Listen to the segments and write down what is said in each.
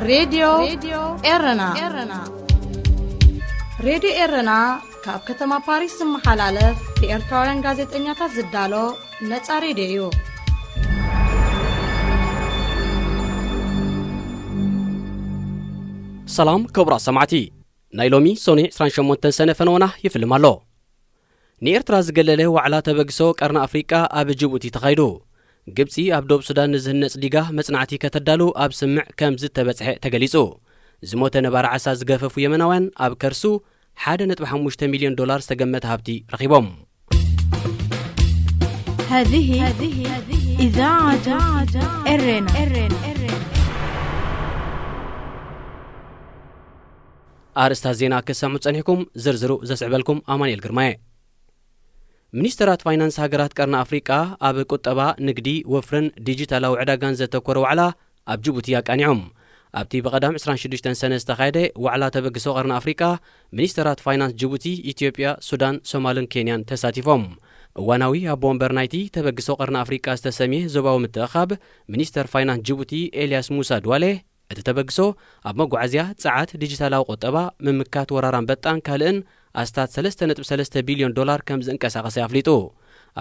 ሬድዮ ኤረና። ሬድዮ ኤረና ካብ ከተማ ፓሪስ ዝመሓላለፍ ብኤርትራውያን ጋዜጠኛታት ዝዳሎ ነጻ ሬድዮ እዩ። ሰላም ክቡራት ሰማዕቲ፣ ናይ ሎሚ ሶኒ ዕስራን ሸሞንተን ሰነ ፈነወና ይፍልም ኣሎ። ንኤርትራ ዝገለለ ዋዕላ ተበግሶ ቀርኒ ኣፍሪቃ ኣብ ጅቡቲ ተኻይዱ። ግብጺ ኣብ ዶብ ሱዳን ንዝህነጽ ዲጋ መጽናዕቲ ከተዳሉ ኣብ ስምዕ ከም ዝተበጽሐ ተገሊጹ። ዝሞተ ነባሪ ዓሳ ዝገፈፉ የመናውያን ኣብ ከርሱ ሓደ ነጥቢ ሓሙሽተ ሚልዮን ዶላር ዝተገመተ ሃብቲ ረኺቦም። هذه إذاعة إرنا. ኣርእስታት ዜና ክሰምዑ ጸኒሕኩም፣ ዝርዝሩ ዘስዕበልኩም ኣማኑኤል ግርማየ። ሚኒስተራት ፋይናንስ ሃገራት ቀርኒ ኣፍሪቃ ኣብ ቁጠባ፣ ንግዲ፣ ወፍርን ዲጂታላዊ ዕዳጋን ዘተኮረ ዋዕላ ኣብ ጅቡቲ ኣቃኒዖም። ኣብቲ ብቐዳም ዕስራን ሽዱሽተን ሰነ ዝተኻየደ ዋዕላ ተበግሶ ቀርኒ ኣፍሪቃ፣ ሚኒስተራት ፋይናንስ ጅቡቲ፣ ኢትዮጵያ፣ ሱዳን፣ ሶማልን ኬንያን ተሳቲፎም። እዋናዊ ኣቦ ወንበር ናይቲ ተበግሶ ቀርኒ ኣፍሪቃ ዝተሰምየ ዞባዊ ምትእኻብ፣ ሚኒስተር ፋይናንስ ጅቡቲ ኤልያስ ሙሳ ድዋሌ፣ እቲ ተበግሶ ኣብ መጓዓዝያ፣ ጸዓት፣ ዲጂታላዊ ቁጠባ፣ ምምካት ወራር ኣንበጣን ካልእን ኣስታት ሰለስተ ነጥቢ ሰለስተ ቢልዮን ዶላር ከም ዝንቀሳቐሰ ኣፍሊጡ።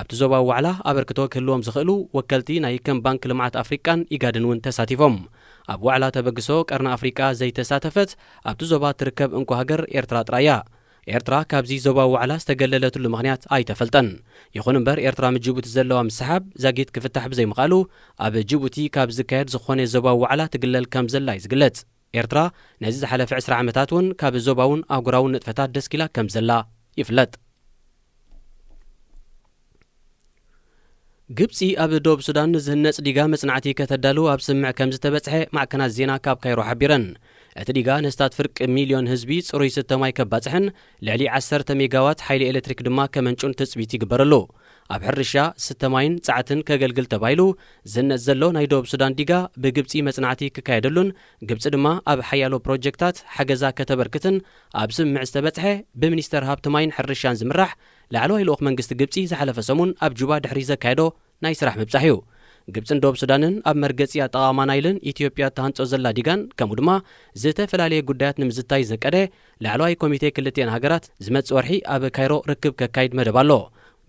ኣብቲ ዞባዊ ዋዕላ ኣበርክቶ ክህልዎም ዝኽእሉ ወከልቲ ናይ ከም ባንክ ልምዓት ኣፍሪቃን ኢጋድን እውን ተሳቲፎም። ኣብ ዋዕላ ተበግሶ ቀርኒ ኣፍሪቃ ዘይተሳተፈት ኣብቲ ዞባ ትርከብ እንኮ ሃገር ኤርትራ ጥራይ እያ። ኤርትራ ካብዚ ዞባዊ ዋዕላ ዝተገለለትሉ ምኽንያት ኣይተፈልጠን። ይኹን እምበር፣ ኤርትራ ምስ ጅቡቲ ዘለዋ ምስሓብ ዛጊት ክፍታሕ ብዘይምኽኣሉ፣ ኣብ ጅቡቲ ካብ ዝካየድ ዝኾነ ዞባዊ ዋዕላ ትግለል ከም ዘላ እዩ ዝግለጽ። ኤርትራ ነዚ ዝሓለፈ ዕስራ ዓመታት እውን ካብ ዞባውን ኣህጉራውን ንጥፈታት ደስኪላ ከም ዘላ ይፍለጥ። ግብጺ ኣብ ዶብ ሱዳን ንዝህነጽ ዲጋ መጽናዕቲ ከተዳሉ ኣብ ስምዕ ከም ዝተበጽሐ ማዕከናት ዜና ካብ ካይሮ ሓቢረን። እቲ ዲጋ ነስታት ፍርቂ ሚልዮን ህዝቢ ጽሩይ ስተ ማይ ከባጽሕን ልዕሊ ዓሰርተ ሜጋዋት ሓይሊ ኤሌክትሪክ ድማ ከመንጩን ትጽቢት ይግበረሉ። ኣብ ሕርሻ፣ ስተ ማይን ጸዓትን ከገልግል ተባሂሉ ዝህነጽ ዘሎ ናይ ደቡብ ሱዳን ዲጋ ብግብጺ መጽናዕቲ ክካየደሉን ግብጺ ድማ ኣብ ሓያሎ ፕሮጀክታት ሓገዛ ከተበርክትን ኣብ ስምምዕ ዝተበጽሐ ብሚኒስተር ሃብቲ ማይን ሕርሻን ዝምራሕ ላዕለዋይ ልኡኽ መንግስቲ ግብጺ ዝሓለፈ ሰሙን ኣብ ጁባ ድሕሪ ዘካየዶ ናይ ስራሕ ምብጻሕ እዩ። ግብጽን ደቡብ ሱዳንን ኣብ መርገጺ ኣጠቓቕማ ናይልን ኢትዮጵያ እትሃንጾ ዘላ ዲጋን ከምኡ ድማ ዝተፈላለየ ጉዳያት ንምዝታይ ዘቀደ ላዕለዋይ ኮሚቴ ክልቲአን ሃገራት ዝመጽእ ወርሒ ኣብ ካይሮ ርክብ ከካይድ መደብ ኣሎ።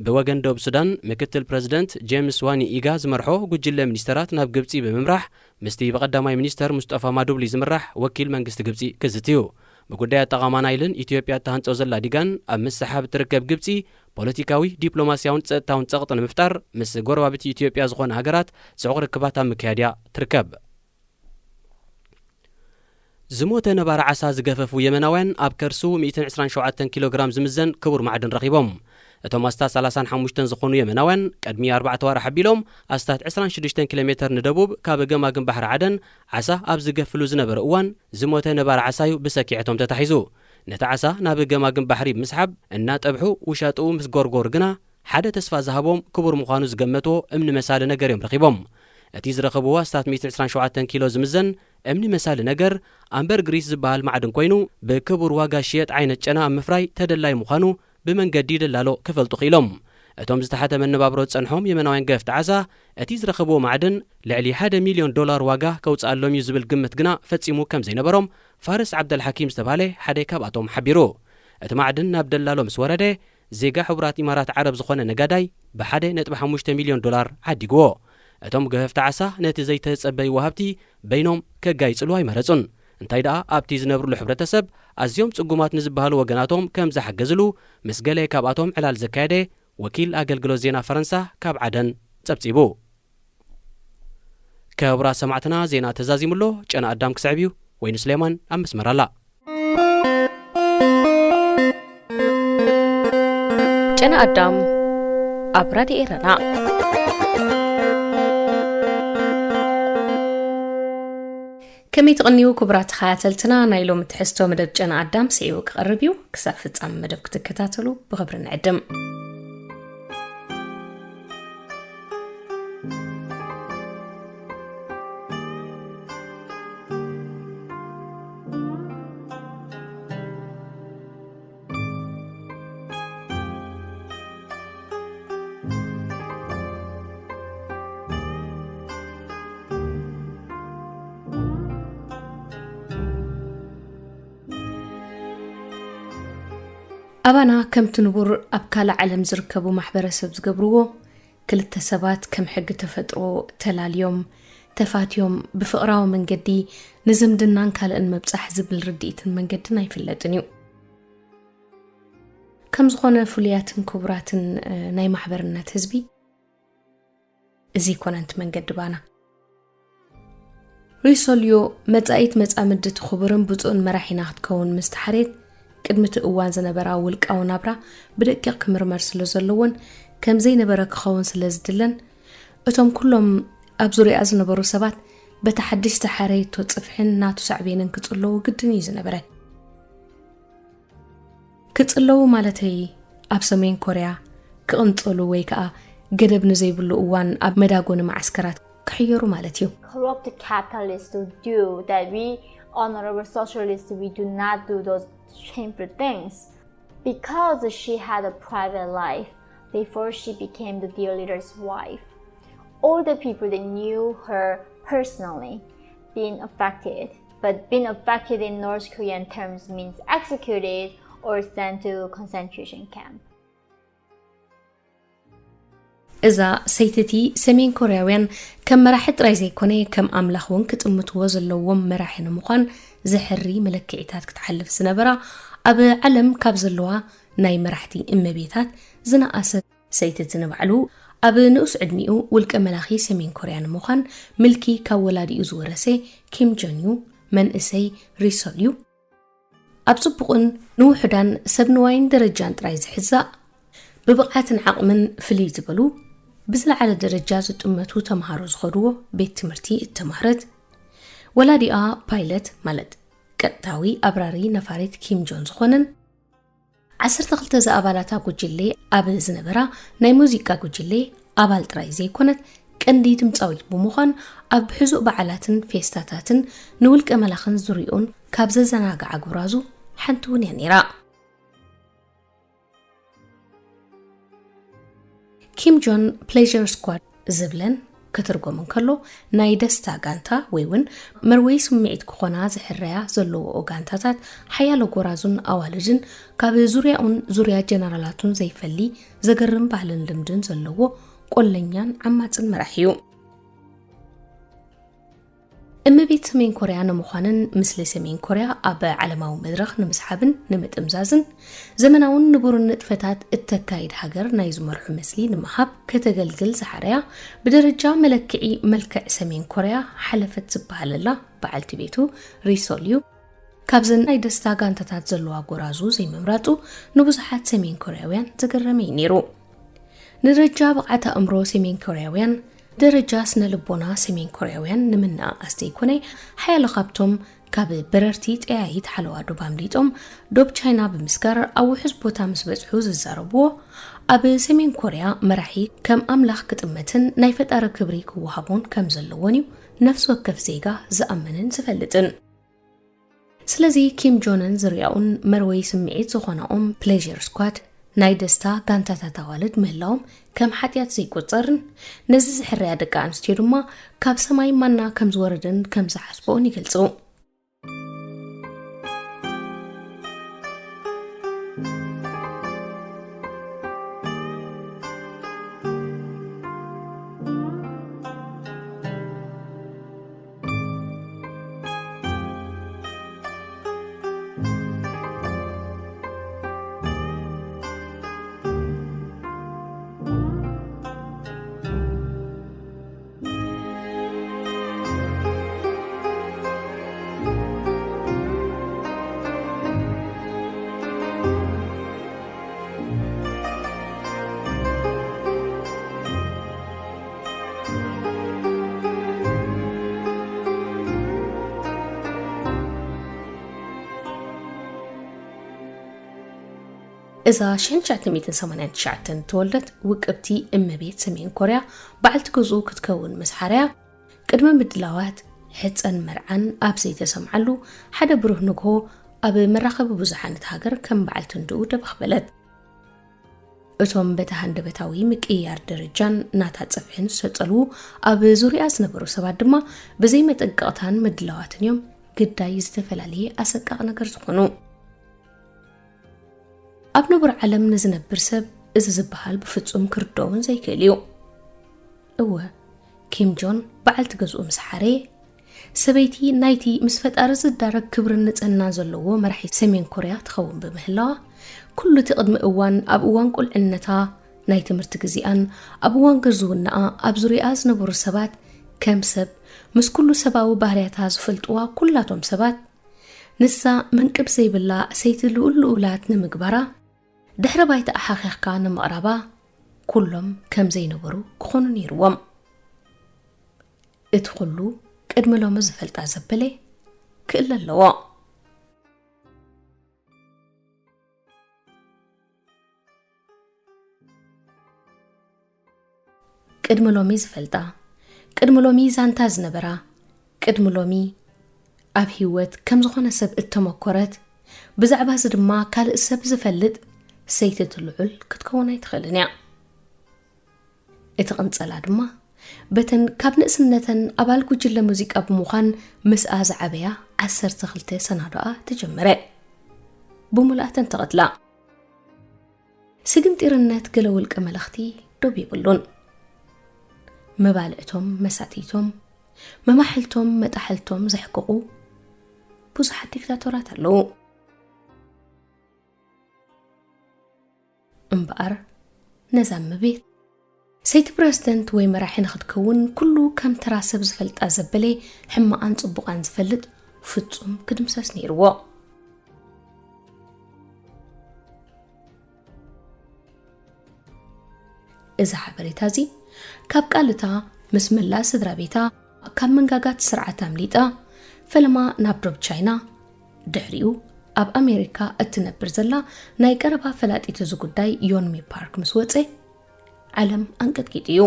ብወገን ደቡብ ሱዳን ምክትል ፕረዚደንት ጄምስ ዋኒ ኢጋ ዝመርሖ ጉጅለ ሚኒስተራት ናብ ግብጺ ብምምራሕ ምስቲ ብቐዳማይ ሚኒስተር ሙስጠፋ ማዱብሊ ዝምራሕ ወኪል መንግስቲ ግብጺ ክዝትዩ። ብጉዳይ ኣጠቓቕማ ናይልን ኢትዮጵያ እትሃንጾ ዘላ ዲጋን ኣብ ምስሓብ እትርከብ ግብጺ ፖለቲካዊ፣ ዲፕሎማስያውን ጸጥታውን ጸቕጢ ንምፍጣር ምስ ጎረባብቲ ኢትዮጵያ ዝኾና ሃገራት ጽዑቕ ርክባት ኣብ ምክያድ እያ ትርከብ። ዝሞተ ነባሪ ዓሳ ዝገፈፉ የመናውያን ኣብ ከርሱ ሚእትን ዕስራን ሸውዓተን ኪሎ ግራም ዝምዘን ክቡር ማዕድን ረኺቦም። እቶም ኣስታት ሰላሳን ሓሙሽተን ዝኾኑ የመናውያን ቅድሚ ኣርባዕተ ኣዋርሕ ኣቢሎም ኣስታት ዕስራን ሽዱሽተን ኪሎ ሜተር ንደቡብ ካብ ገማግም ባሕሪ ዓደን ዓሳ ኣብ ዝገፍሉ ዝነበረ እዋን ዝሞተ ነባሪ ዓሳዩ ብሰኪዐቶም ተታሒዙ። ነቲ ዓሳ ናብ ገማግም ባሕሪ ብምስሓብ እናጠብሑ ውሻጥኡ ምስ ጎርጎሩ ግና ሓደ ተስፋ ዝሃቦም ክቡር ምዃኑ ዝገመትዎ እምኒ መሳሊ ነገር እዮም ረኺቦም። እቲ ዝረኸብዎ ኣስታት ሚእትን ዕስራን ሸውዓተን ኪሎ ዝምዘን እምኒ መሳሊ ነገር ኣምበርግሪስ ዝበሃል ማዕድን ኮይኑ ብክቡር ዋጋ ዝሽየጥ ዓይነት ጨና ኣብ ምፍራይ ተደላይ ምዃኑ ብመንገዲ ደላሎ ክፈልጡ ክኢሎም። እቶም ዝተሓተ መነባብሮ ዝጸንሖም የመናውያን ገፍቲ ዓሳ እቲ ዝረኸብዎ ማዕድን ልዕሊ ሓደ ሚልዮን ዶላር ዋጋ ከውጽኣሎም እዩ ዝብል ግምት ግና ፈጺሙ ከም ዘይነበሮም ፋርስ ዓብደልሓኪም ዝተባህለ ሓደ ካብኣቶም ሓቢሩ። እቲ ማዕድን ናብ ደላሎ ምስ ወረደ ዜጋ ሕቡራት ኢማራት ዓረብ ዝኾነ ነጋዳይ ብሓደ ነጥቢ ሓሙሽተ ሚልዮን ዶላር ዓዲግዎ። እቶም ገፈፍቲ ዓሳ ነቲ ዘይተጸበይዎ ሃብቲ በይኖም ከጋይጽሉ ኣይመረጹን። እንታይ ደኣ ኣብቲ ዝነብርሉ ሕብረተሰብ ኣዝዮም ጽጉማት ንዝበሃሉ ወገናቶም ከም ዝሓገዝሉ ምስ ገለ ካብኣቶም ዕላል ዘካየደ ወኪል ኣገልግሎት ዜና ፈረንሳ ካብ ዓደን ጸብጺቡ። ክቡራት ሰማዕትና ዜና ተዛዚሙሎ ጨና ኣዳም ክስዕብ እዩ። ወይኑ ስሌማን ኣብ መስመር ኣላ። ጨና ኣዳም ኣብ ራድዮ ኤረና። ከመይ ትቕንዩ ክቡራት ተኸታተልትና፣ ናይ ሎሚ ትሕዝቶ መደብ ጨና ኣዳም ስዒቡ ክቐርብ እዩ። ክሳብ ፍጻመ መደብ ክትከታተሉ ብኽብሪ ንዕድም። ኣባና ከምቲ ንቡር ኣብ ካልእ ዓለም ዝርከቡ ማሕበረሰብ ዝገብርዎ፣ ክልተ ሰባት ከም ሕጊ ተፈጥሮ ተላልዮም፣ ተፋትዮም፣ ብፍቕራዊ መንገዲ ንዝምድናን ካልእን ምብጻሕ ዝብል ርድኢትን መንገድን ኣይፍለጥን እዩ። ከም ዝኾነ ፍሉያትን ክቡራትን፣ እ፣ ናይ ማሕበርነት ህዝቢ፣ እዚ ኣይኮነን እቲ መንገዲ ባና። ሪሶልዮ መጻኢት መጻምድቲ ክቡርን ብጹእን መራሒና ክትከውን ምስ ተሓርየት፣ ቅድሚ እቲ እዋን ዝነበራ ውልቃዊ ናብራ ብደቂቕ ክምርመር ስለ ዘለዎን ከም ዘይነበረ ክኸውን ስለ ዝድለን፣ እቶም ኩሎም ኣብ ዙርያኣ ዝነበሩ ሰባት በቲ ሓድሽ ዝሓረየቶ ጽፍሕን ናቱ ሳዕቤንን ክጽለዉ ግድን እዩ ዝነበረ። ክጽለዉ ማለተይ ኣብ ሰሜን ኮርያ ክቕንጸሉ ወይ ከኣ ገደብ ንዘይብሉ እዋን ኣብ መዳጎኒ መዓስከራት ክሕየሩ ማለት እዩ። Corrupt capitalists do that. We honorable socialists, we do not do those shameful things. Because she had a private life before she became the dear leader's wife, all the people that knew her personally being affected. But being affected in North Korean terms means executed or sent to concentration camp. እዛ ሰይቲ እቲ ሰሜን ኮርያውያን ከም መራሒ ጥራይ ዘይኮነ ከም ኣምላኽ እውን ክጥምትዎ ዘለዎም መራሒ ንምዃን ዘሕሪ መለክዒታት ክትሓልፍ ዝነበራ፣ ኣብ ዓለም ካብ ዘለዋ ናይ መራሕቲ እመቤታት ዝነኣሰት ሰይቲ እቲ ንባዕሉ ኣብ ንኡስ ዕድሚኡ ውልቀ መላኺ ሰሜን ኮርያ ንምዃን ምልኪ ካብ ወላዲኡ ዝወረሰ ኪም ጆን ዩ መንእሰይ ሪሶል ዩ። ኣብ ጽቡቕን ንውሑዳን ሰብ ንዋይን ደረጃን ጥራይ ዝሕዛእ፣ ብብቕዓትን ዓቕምን ፍልይ ዝበሉ፣ ብዝለዓለ ደረጃ ዝጥመቱ ተምሃሮ ዝኸድዎ ቤት ትምህርቲ እተማህረት፣ ወላዲኣ ፓይለት ማለት ቀጥታዊ ኣብራሪ ነፋሪት ኪም ጆን ዝኾነን፣ ዓሰርተ ክልተ ዝኣባላታ ጉጅሌ ኣብ ዝነበራ ናይ ሙዚቃ ጉጅሌ ኣባል ጥራይ ዘይኮነት፣ ቀንዲ ድምጻዊት ብምዃን ኣብ ሕዙእ በዓላትን ፌስታታትን ንውልቀ መላኽን ዙርይኡን ካብ ዘዘናግዓ ጎራዙ ሓንቲ እውን እያ ነይራ። ኪም ጆን ፕሌዥር ስኳድ ዝብለን ክትርጎም እንከሎ፣ ናይ ደስታ ጋንታ ወይ እውን መርወይ ስምዒት ክኾና ዝሕረያ ዘለዎኦ ጋንታታት ሓያሎ ጎራዙን ኣዋልድን ካብ ዙርያኡን ዙርያ ጀነራላቱን ዘይፈሊ ዘገርም ባህልን ልምድን ዘለዎ ቆለኛን ዓማጽን መራሒ እዩ። እመቤት ሰሜን ኮርያ ንምዃንን ምስሊ ሰሜን ኮርያ ኣብ ዓለማዊ መድረኽ ንምስሓብን ንምጥምዛዝን ዘመናውን ንቡርን ንጥፈታት እተካይድ ሃገር ናይ ዝመርሑ ምስሊ ንምሃብ ከተገልግል ዝሓረያ ብደረጃ መለክዒ መልክዕ ሰሜን ኮርያ ሓለፈት ዝበሃለላ በዓልቲ ቤቱ ሪሶል ዩ ካብዘን ናይ ደስታ ጋንታታት ዘለዋ ጎራዙ ዘይምምራጹ ንብዙሓት ሰሜን ኮርያውያን ዘገረመ እዩ ነይሩ። ንደረጃ ብቕዓት ኣእምሮ ሰሜን ኮርያውያን፣ ደረጃ ስነ ልቦና ሰሜን ኮርያውያን ንምንእኣስ ዘይኮነ፣ ሓያሎ ካብቶም ካብ በረርቲ ጠያይት ሓለዋ ዶብ ኣምሊጦም ዶብ ቻይና ብምስጋር ኣብ ውሑስ ቦታ ምስ በጽሑ ዝዛረብዎ፣ ኣብ ሰሜን ኮርያ መራሒ ከም ኣምላኽ ክጥመትን ናይ ፈጣሪ ክብሪ ክወሃቦን ከም ዘለዎን እዩ ነፍሲ ወከፍ ዜጋ ዝኣምንን ዝፈልጥን። ስለዚ ኪም ጆንን ዝርያኡን መርወይ ስምዒት ዝኾናኦም ፕሌዥር ስኳድ ናይ ደስታ ጋንታታት ኣዋልድ ምህላዎም ከም ሓጢኣት ዘይቁጸርን ነዚ ዝሕረያ ደቂ ኣንስትዮ ድማ ካብ ሰማይ ማና ከም ዝወረደን ከም ዝሓስብኦን ይገልጹ። እዛ ሽሕን ትሽዓተ ሚእትን ሰማንያን ትሽዓተን እተወልደት ውቅብቲ እመቤት ሰሜን ኮርያ በዓልቲ ገዝኡ ክትከውን ምስ ሓረያ፣ ቅድመ ምድላዋት ሕጸን መርዓን ኣብ ዘይተሰምዓሉ ሓደ ብሩህ ንግሆ ኣብ መራኸቢ ብዙሓን እታ ሃገር ከም በዓልቲ እንድኡ ደበኽ በለት። እቶም በቲ ሃንደበታዊ ምቅይያር ደረጃን ናታ ጽፍሕን ዝተጸልዉ ኣብ ዙርያ ዝነበሩ ሰባት ድማ ብዘይ መጠንቀቕታን ምድላዋትን እዮም ግዳይ ዝተፈላለየ ኣሰቃቕ ነገር ዝኾኑ። ኣብ ንቡር ዓለም ንዝነብር ሰብ እዚ ዝበሃል ብፍጹም ክርድኦውን ዘይክእል እዩ። እወ፣ ኪም ጆን በዓልቲ ገዝኡ ምስ ሓረየ፣ ሰበይቲ ናይቲ ምስ ፈጣሪ ዝዳረግ ክብርን ንጽህናን ዘለዎ መራሒ ሰሜን ኮርያ ትኸውን ብምህላዋ፣ ኩሉ እቲ ቅድሚ እዋን፣ ኣብ እዋን ቁልዕነታ፣ ናይ ትምህርቲ ግዜኣን ኣብ እዋን ግርዝውናኣ ኣብ ዙርያኣ ዝነበሩ ሰባት ከም ሰብ ምስ ኩሉ ሰብኣዊ ባህርያታ ዝፈልጥዋ ኩላቶም ሰባት፣ ንሳ መንቅብ ዘይብላ ሰይቲ ልኡል ልኡላት ንምግባራ፣ ድሕረ ባይታ ኣሓኺኽካ ንምቕራባ ኩሎም ከም ዘይነበሩ ክኾኑ ነይርዎም። እቲ ኩሉ ቅድሚ ሎሚ ዝፈልጣ ዘበለ ክእለ ኣለዎ። ቅድሚ ሎሚ ዝፈልጣ፣ ቅድሚ ሎሚ ዛንታ ዝነበራ፣ ቅድሚ ሎሚ ኣብ ህይወት ከም ዝኾነ ሰብ እተመኮረት፣ ብዛዕባ እዚ ድማ ካልእ ሰብ ዝፈልጥ ሰይቲ እቲ ልዑል ክትከውን ኣይትኽእልን እያ። እቲ ቅንጸላ ድማ በተን ካብ ንእስነተን ኣባል ጉጅለ ሙዚቃ ብምዃን ምስኣ ዝዓበያ ዓሰርተ ክልተ ሰናዶኣ ተጀመረ። ብምሉኣተን ተቐትላ። ስግንጢርነት ገለ ውልቀ መለኽቲ ዶብ የብሉን። መባልዕቶም፣ መሳትይቶም፣ መማሕልቶም፣ መጣሕልቶም ዘሕቅቑ ብዙሓት ዲክታቶራት ኣለዉ። እምበኣር ነዛ እመቤት ሰይቲ ፕረዚደንት ወይ መራሒ ንኽትከውን ኩሉ ከም ተራ ሰብ ዝፈልጣ ዘበለ ሕማቓን ጽቡቓን ዝፈልጥ ፍጹም ክድምሰስ ነይርዎ። እዚ ሓበሬታ እዚ ካብ ቃልታ ምስ መላእ ስድራ ቤታ ካብ መንጋጋት ስርዓት ኣምሊጣ ፈለማ ናብ ዶብ ቻይና፣ ድሕሪኡ ኣብ ኣሜሪካ እትነብር ዘላ ናይ ቀረባ ፈላጢት እዚ ጉዳይ ዮንሚ ፓርክ ምስ ወጸ ዓለም ኣንቀጥቂጡ እዩ።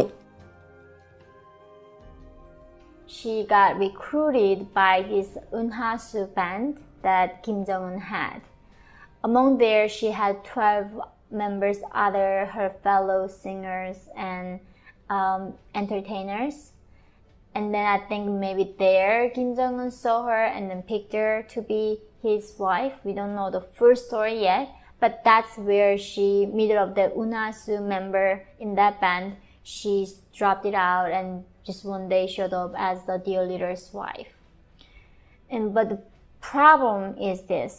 She got recruited by this Unhasu band that Kim Jong Un had. Among there, she had twelve members, other her fellow singers and um, entertainers. And then I think maybe there Kim Jong Un saw her and then picked her to be his wife. We don't know the full story yet, but that's where she, middle of the Unhasu member in that band, she dropped it out and just one day showed up as the dear leader's wife. And but the problem is this,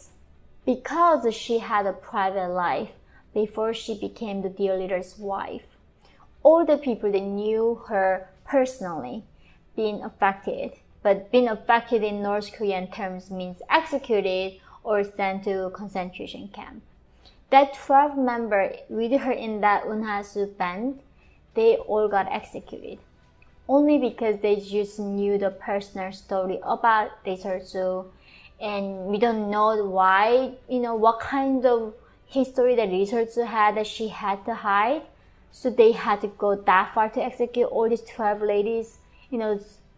because she had a private life before she became the dear leader's wife, all the people that knew her personally being affected, but being affected in North Korean terms means executed or sent to concentration camp. That twelve member with her in that Unhasu band, they all got executed. Only because they just knew the personal story about Lee Seol-soo, and we don't know why, you know, what kind of history that Lee Seol-soo had that she had to hide. So they had to go that far to execute all these twelve ladies, you know,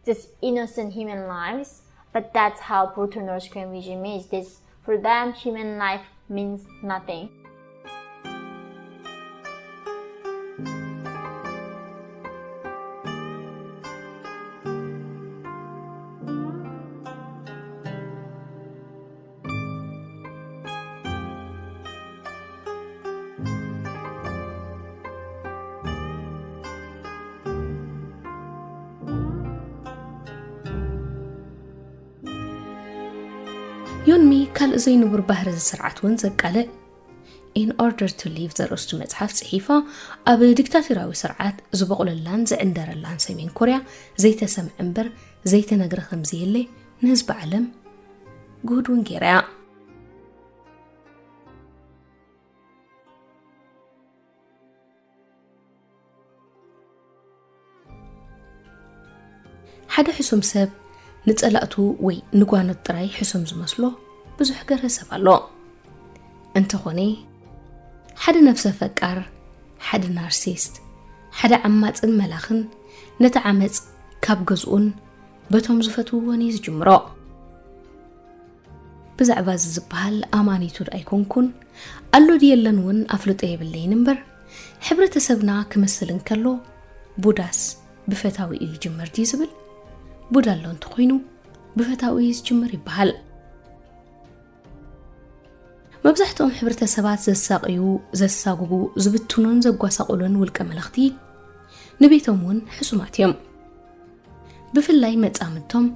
just innocent human lives. But that's how brutal North Korean regime is. This, for them, human life means nothing. ዮንሚ ካልእ ዘይንቡር ባህሪ እዚ ስርዓት እውን ዘቃልዕ In Order to Live ዘርእስቱ መጽሓፍ ጽሒፋ ኣብ ዲክታቶርያዊ ስርዓት ዝበቑለላን ዝዕንደረላን ሰሜን ኮርያ ዘይተሰምዐ እምበር ዘይተነግረ ከምዘየለ ንህዝቢ ዓለም ግሁድ እውን ገይራ እያ። ሓደ ሕሱም ሰብ ንጸላእቱ ወይ ንጓኖት ጥራይ ሕሱም ዝመስሎ ብዙሕ ገርህ ሰብ ኣሎ። እንተኾነ ሓደ ነብሰ ፈቃር፣ ሓደ ናርሲስት፣ ሓደ ዓማጽን መላኽን ነቲ ዓመጽ ካብ ገዝኡን በቶም ዝፈትውዎን እዩ ዝጅምሮ። ብዛዕባ እዚ ዝበሃል ኣማኒቱ ዶ ኣይኮንኩን ኣሎ ድየለን እውን ኣፍልጦ የብለይን እምበር፣ ሕብረተሰብና ክመስል እንከሎ ቡዳስ ብፈታዊ እዩ ዝጅምር ድዩ ዝብል፣ ቡዳ ኣሎ እንተኾይኑ ብፈታዊ እዩ ዝጅምር ይበሃል። መብዛሕትኦም ሕብረተሰባት ዘሳቕዩ፣ ዘሳጉጉ፣ ዝብትኑን ዘጓሳቑሉን ውልቀ መለኽቲ ንቤቶም እውን ሕሱማት እዮም። ብፍላይ መጻምድቶም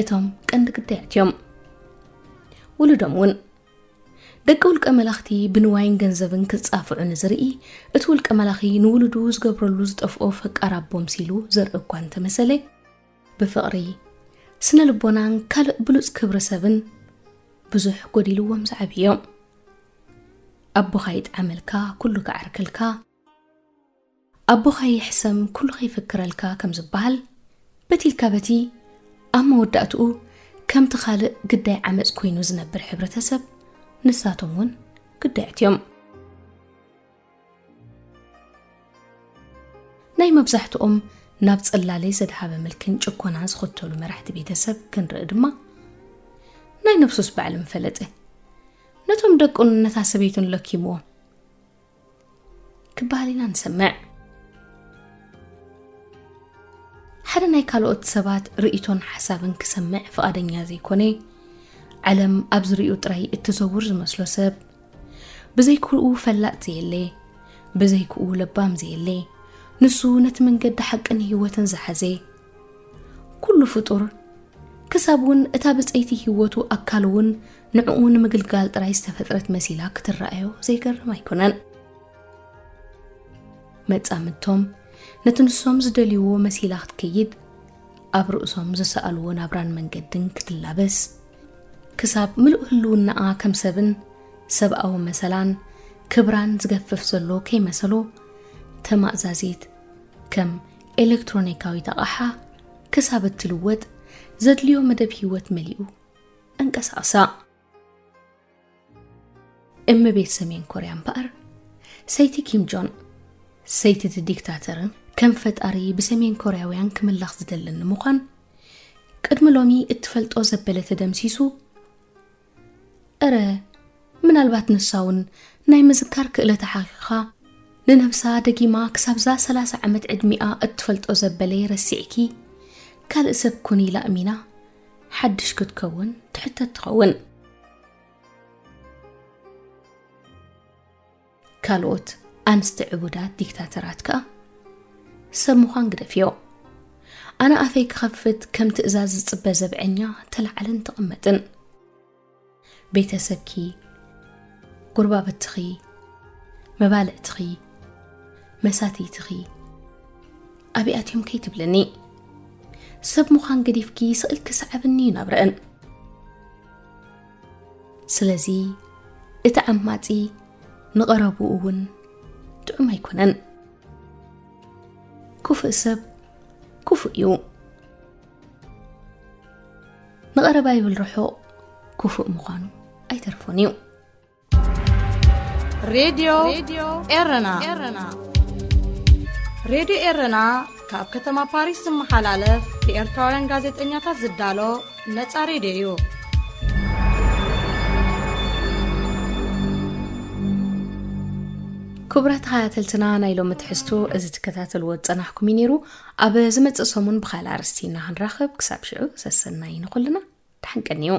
እቶም ቀንዲ ግዳያት እዮም። ውሉዶም እውን። ደቂ ውልቀ መላኽቲ ብንዋይን ገንዘብን ክጻፍዑ ንዝርኢ፣ እቲ ውልቀ መላኺ ንውሉዱ ዝገብረሉ ዝጠፍኦ ፈቃር ኣቦ ምሲሉ ዘርኢ እኳ እንተመሰለ፣ ብፍቕሪ፣ ስነ ልቦናን ካልእ ብሉጽ ክብሪ ሰብን ብዙሕ ጎዲልዎም ዝዓብዩ እዮም። ኣቦኻ ይጥዓመልካ፣ ኩሉ ክዓርከልካ፣ ኣቦኻ ይሕሰም፣ ኩሉ ከይፍክረልካ ከም ዝበሃል፣ በቲ ኢልካ በቲ ኣብ መወዳእትኡ ከምቲ ካልእ ግዳይ ዓመጽ ኮይኑ ዝነብር ሕብረተሰብ፣ ንሳቶም እውን ግዳያት እዮም። ናይ መብዛሕትኦም ናብ ጽላለይ ዘድሃበ ምልክን ጭኮናን ዝኽተሉ መራሕቲ ቤተሰብ ክንርኢ ድማ፣ ናይ ነብሱስ ባዕሉ ምፈለጠ። ነቶም ደቁን ነታ ሰበይቱን ለኪምዎም ክበሃል ኢና ንሰምዕ። ሓደ ናይ ካልኦት ሰባት ርእይቶን ሓሳብን ክሰምዕ ፍቓደኛ ዘይኮነ፣ ዓለም ኣብ ዝርእዩ ጥራይ እትዘውር ዝመስሎ ሰብ፣ ብዘይክኡ ፈላጥ ዘየለ፣ ብዘይክኡ ለባም ዘየለ፣ ንሱ ነቲ መንገዲ ሓቅን ህይወትን ዝሓዘ፣ ኩሉ ፍጡር፣ ክሳብ እውን እታ ብጸይቲ ህይወቱ ኣካል እውን ንዕኡ ንምግልጋል ጥራይ ዝተፈጥረት መሲላ ክትረኣዮ ዘይገርም ኣይኮነን። መጻምድቶም ነቲ ንሶም ዝደልይዎ መሲላ ክትከይድ፣ ኣብ ርእሶም ዝሰኣልዎ ናብራን መንገድን ክትላበስ፣ ክሳብ ምሉእ ህልውናኣ ከም ሰብን ሰብኣዊ መሰላን ክብራን ዝገፍፍ ዘሎ ከይመሰሎ፣ ተማእዛዚት ከም ኤሌክትሮኒካዊት ኣቕሓ ክሳብ እትልወጥ ዘድልዮ መደብ ህይወት መሊኡ እንቀሳቕሳ። እመቤት ሰሜን ኮርያ እምበኣር፣ ሰይቲ ኪም ጆን፣ ሰይቲ እቲ ዲክታተርን ከም ፈጣሪ ብሰሜን ኮርያውያን ክምላኽ ዝደልን ንምዃን፣ ቅድሚ ሎሚ እትፈልጦ ዘበለ ተደምሲሱ፣ እረ፣ ምናልባት ንሳ እውን ናይ ምዝካር ክእለታ ሓኺኻ፣ ንነብሳ ደጊማ ክሳብዛ ሰላሳ ዓመት ዕድሚኣ እትፈልጦ ዘበለ ረሲዕኪ፣ ካልእ ሰብ ኩን ኢላ እሚና፣ ሓድሽ ክትከውን ትሕተት ትኸውን። ካልኦት ኣንስቲ ዕቡዳት ዲክታተራት ከኣ፣ ሰብ ምዃን ግደፍዮ። ኣነ ኣፈይ ክኸፍት ከም ትእዛዝ ዝጽበ ዘብዐኛ ተላዕልን ተቐመጥን። ቤተሰብኪ፣ ጎረባብትኺ፣ መባልዕትኺ፣ መሳትይትኺ፣ ኣበይ ኣትዮም ከይትብልኒ። ሰብ ምዃን ገዲፍኪ ስቕ ኢልኪ ሰዓብኒ እዩ ናብረአን። ስለዚ እቲ ዓማጺ ንቐረብኡ እውን ጥዑም ኣይኮነን። ክፉእ ሰብ ክፉእ እዩ። ንቐረባ ይብል ርሑቕ ክፉእ ምዃኑ ኣይተርፎን እዩ። ሬድዮ ኤረና። ሬድዮ ኤረና ካብ ከተማ ፓሪስ ዝመሓላለፍ ብኤርትራውያን ጋዜጠኛታት ዝዳሎ ነጻ ሬድዮ እዩ። ክቡራት ተኸታተልትና፣ ናይ ሎሚ ትሕዝቶ እዚ ትከታተልዎ ዝጸናሕኩም እዩ ነይሩ። ኣብ ዝመጽእ ሰሙን ብኻልእ ኣርእስቲ ኢና ክንራኸብ። ክሳብ ሽዑ ሰሰናይ ንኹልና። ደሓን ቀንዩ።